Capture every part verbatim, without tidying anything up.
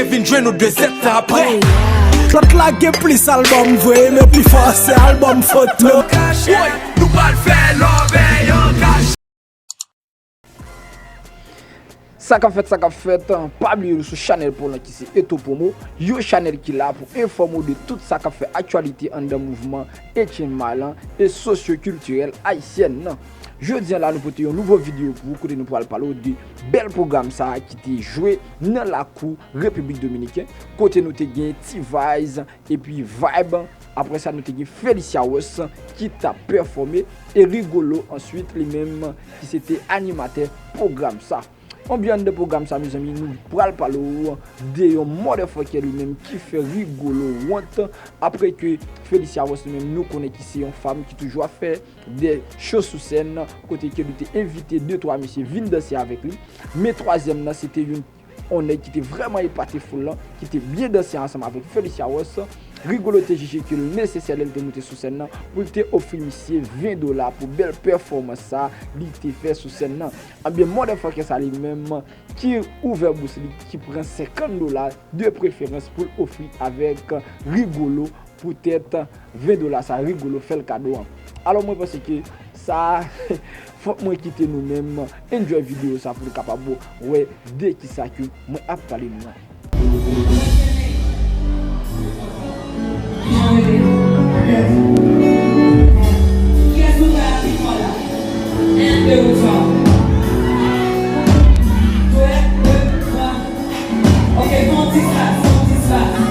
Vin jwenn nou de zèt apre. Lòt la gen plis albòm vre, men pi fò se albòm foto. Woy, nou pral fè love an kache. Sa k ap fèt, sa k ap fèt, pa bliye nou sou chanèl pa w lan ki se Eto Promo, yon chanèl ki la pou enfòme w de tout sa k ap fè aktyalite anndan mouvman H N M A lan e sosyokiltirèl ayisyèn nan. Jodi a la, nou pote yon nouvo videyo pou ou, kote nou pral pale w de bèl pwogram sa a ki te jwe nan lakou Repiblik Dominiken, kote nou te gen T-Vice epi Vibe. Apre sa, nou te gen Felicia Ross ki t ap pèfòme, e Rigolo answit, li menm, ki se te animatè pwogram sa. Anbyen anndan pwogram sa, mezanmi, nou pral pale w de yon motherfucker li menm ki fè Rigolo wont, apre ke Felicia Ross li menm, nou konnen ki se yon fanm ki toujou ap fè de show sou sèn, kote ke li te envite de twa mesye vin danse avèk li. Men twazyèm nan, se te youn, yon nèg ki te vrèman epate foul lan, ki te byen danse ansanm avèk Felicia Ross. Rigolo te jije ke l nesesè lè l te moute sou sèn nan pou l te ofri misye ven dola pou bèl pèfòmans sa li te fè sou sèn nan. Anbyen, motherfucker sa li menm ki ouvè bous li, ki pran senkant dola de preferans pou l ofri avèk Rigolo poutèt ven dola sa Rigolo fè l kado an. Alò, mwen panse ke sa, fòk mwen kite nou menm enjoy videyo sa pou nou kapab wè de kisa ke mwen ap pale nou an. Ok, fè yon ti spas, fè yon ti spas.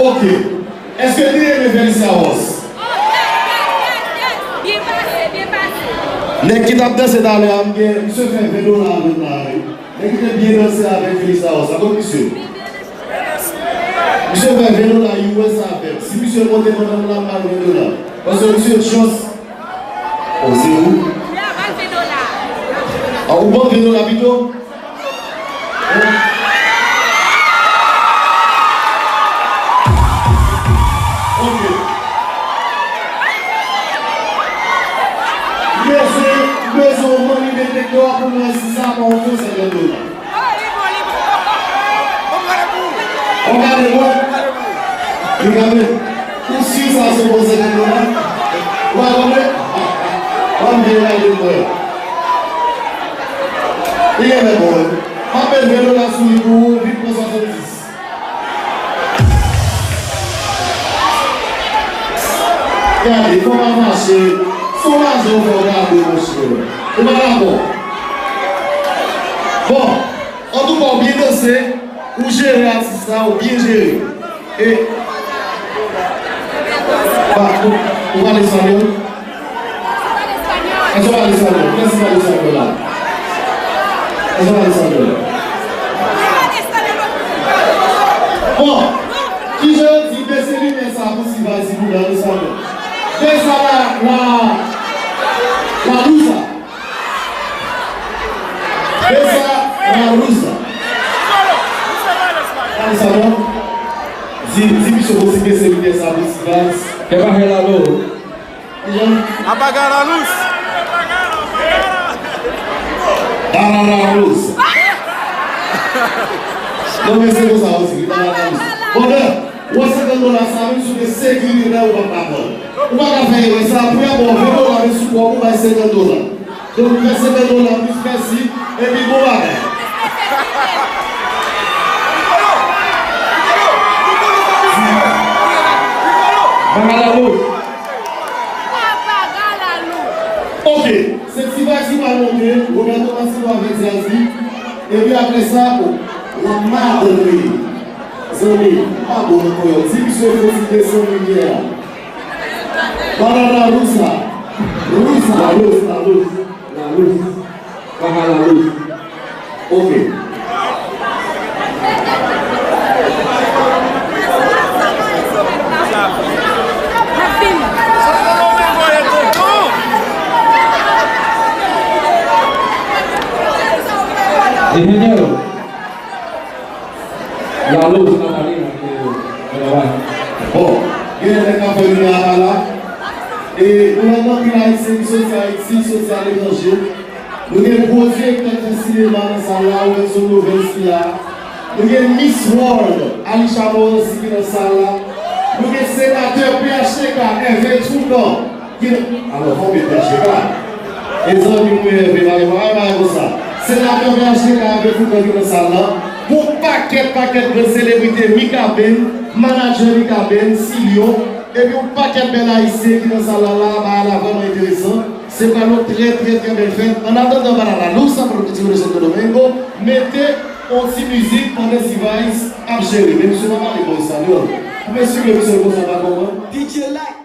Ok. Èske nou renmen Felicia Ross? Byen pase, byen pase. Nèg ki t ap danse talè a, m gen, misye fè ven dola avè m la, wi. Nèg ki te byen danse avèk Felix Laroche, sa konn misye? Misye fè ven dola, U S avè m. Si misye monte pandan m la, m ba l ven dola. Paske misye just. O, se ou? A, ou ban ven dola pito? Ok. M bezwen, m bezwen yon manniv detektè pou m wè si sa pa yon fo senkant dola. Ou gade, bon? Ou gade? Ou si sa se bon senkant dola? Ou pa konnen? Ban m vin gade m wè. Li genlè bon, wi. M ap met ven dola sou li pou ou, vin pran swasanndis. Gade, fò pa fache. Se yon lajan w fè w gade, monchè. Ou pa dakò? Bon, antouka, w byen danse, ou jere atis la, ou byen jere. E, pa, ou, ou pale espanyòl? Èske w pale espanyòl? Kiyès ki pale espanyòl la? Èske w pale espanyòl? Bon, kijan yo di bese limyè sa pou Siva di pou dan espanyòl? Besa la, la, la luza. Besa la luza. Pale espanyòl? Di, di misye pou ti bese limyè sa pou Siva. ¿Qué baje la luz? Kijan? Apaga la luz. Barara Rose. Non, men se konsa yo di, barara Rose. Bon, men, ou wè senkant dola sa, menm si w te sekirite, ou p ap ka pran. Ou pa ka fè erè sa, premyèman, ven dola, men sou kò w, ou bay senkant dola. Donk, fè senkant dola plis mèsi, epi bon bagay. Barara Rose. Ok, se ti bagay ki pral monte, Roberto Massimo avèk Zazie, epi apre sa, o, la madre, zanmi, pa bon nan kò yo, di misye fò ti desann limyè a. Barara Rusa, Rusa, la luz, la luz, la luz, baja la luz. Ok. Ingeniero, la luz, Catalina, que trabaja. Bon, gen nèg k ap fè limyè a la. E nou wè anpil Ayisyen ki soti Ayiti, soti aletranje. Nou gen gwo direktè k fè sinema nan sal la, Wilson Lovens ki la. Nou gen Miss World, Alisha Morancy ki nan sal la. Nou gen senatè P H T K, Hervé Troucan, ki nan, alò, fò m met P H T K. E zanmi mwen Hervé, pa gen bagay konsa. Senatè P H T K, Hervé Troucan ki nan sal la. Gon pakèt, pakèt grann selebrite, Mikaben, manadjè Mikaben, Silion, epi yon pakèt bèl Ayisyen ki nan sal la, la, bagay la vrèman enteresan. Se pral yon trè, trè, trè bèl fèt. An atandan, Barara Rusa, pou nou retire de Santo Domingo, mete yon ti mizik pandan Sivays ap jere. Men misye pa pale bon espanyòl. Pou mesye, mesye konsa pa konprann. D J Light.